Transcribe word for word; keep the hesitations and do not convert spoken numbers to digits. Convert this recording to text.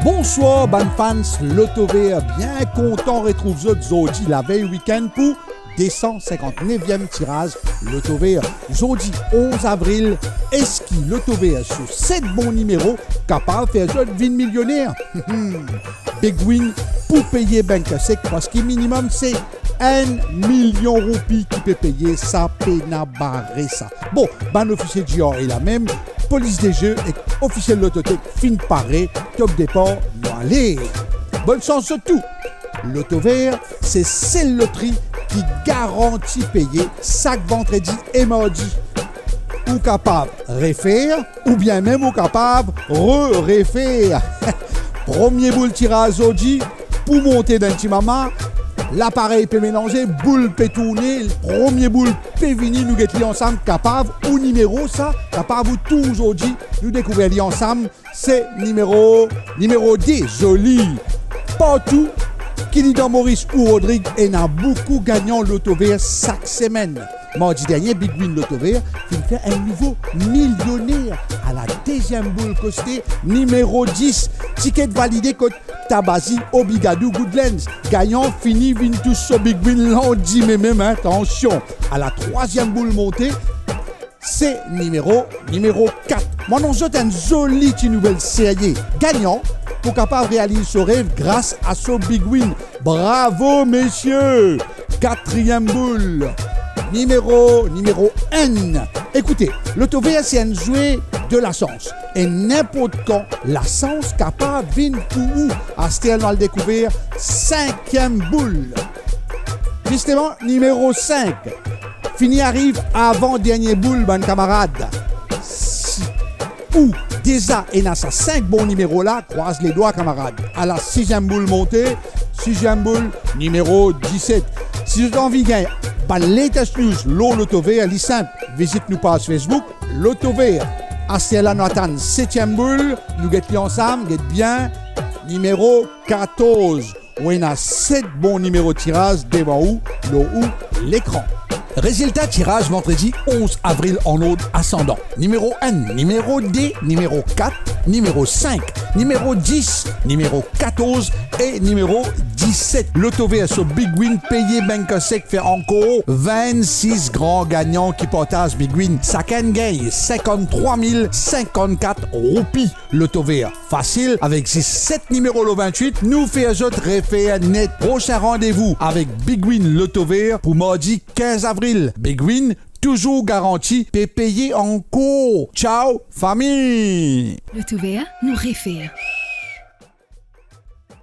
Bonswar bann fans Lotover, bien kontan retrouv zot zordi lavey wikenn pou de san sinkant-neviem tiraz Lotover. Zordi onz avril, eski Lotover so set bon nimero kapav fer zot vinn milioner? Big Win pou peye bank sek, parski minimum se enn milion roupi ki pe peye, sa pena bare sa. Bon, bann ofisie GRA lamem, polis de ze ek ofisiel Lottotech finn pare, top depar, nou ale. Bonn sans zot tou. Lotover, se sel lotri ki garanti peye sak vandredi e mardi. Ou kapav refer, oubien mem ou kapav re-refer. Premie boul tiraz zordi pou monte dan enn ti moman, laparey pe melanze, boul pe tourne, premie boul pe vini, nou get li ansam, kapav ou nimero sa, kapav ou tour zordi, nou dekouver li ansam, se nimero, nimero de, zoli. Partou, ki li dan Moris ou Rodrig, ena boukou gagnan Lotover sak semenn. Mardi dernie, Big Win Lotover finn fer enn nouvo milioner. Ala deziem boul koste, nimero dis, tiket valide kot Tabazi, Obigadou, Goodlands. Gagnan fini vinn tous so Big Win landime mem, atansion. Ala trwaziem boul monte, se nimero, nimero kat. Mo anons zot enn zoli ti nouvel serie. Gagnan pou kapav realiz so rev gras a so Big Win. Bravo, mesie! Katriem boul. Nimero, nimero enn. Ekoute, Lotover se enn zwe de lasans. E ninport kan, lasans kapav vinn pou ou. Aster nou al dekouver sinkiem boul. Zisteman, nimero sink. Fini ariv avan dernie boul, bann kamarad. Si ou deza ena sa sink bon nimero la, krwaz ledwa, kamarad. Ala siziem boul monte, siziem boul, nimero diset. Si zot anvi gagn bann latest news lor Lotover, li sinp, vizit nou paz Facebook, Lotover. Aster la nou atann setiem boul, nou get li ansam, get bien, nimero katorz. Ou ena set bon nimero tiraz devan ou lor ou lekran. Rezilta tiraz vandredi onz avril an ord asandan: nimero enn, nimero de, nimero kat, nimero sink, nimero dis, nimero katorz e nimero diset. Lotover so Big Win peye bank sek, fer ankor vennsis gran gagnan ki partaz Big Win. Sakenn gagn sinkant-trwa mil sinkant-kat roupi. Lotover fasil, avek zis set nimero lor vintwit, nou fer zot refer net. Prosin randevou avek Big Win Lotover pou mardi kinz avril. Big Win, touzour garanti, pe peye ankor. Ciao, fami! Lotover, nou refer.